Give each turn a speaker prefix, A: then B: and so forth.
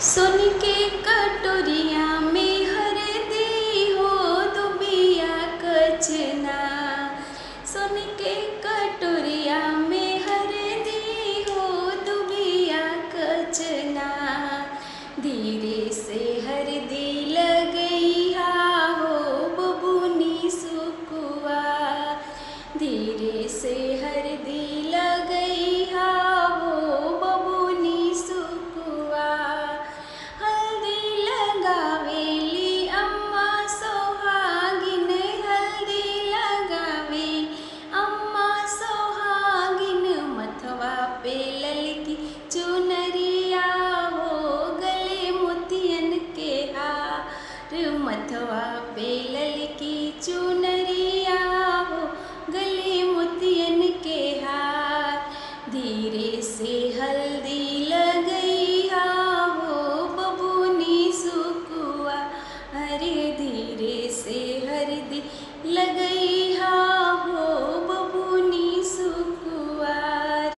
A: सोन के कटोरिया में हरदी हो दुबिया कचना, सोन के कटोरिया में हरदी हो दुबिया कचना। धीरे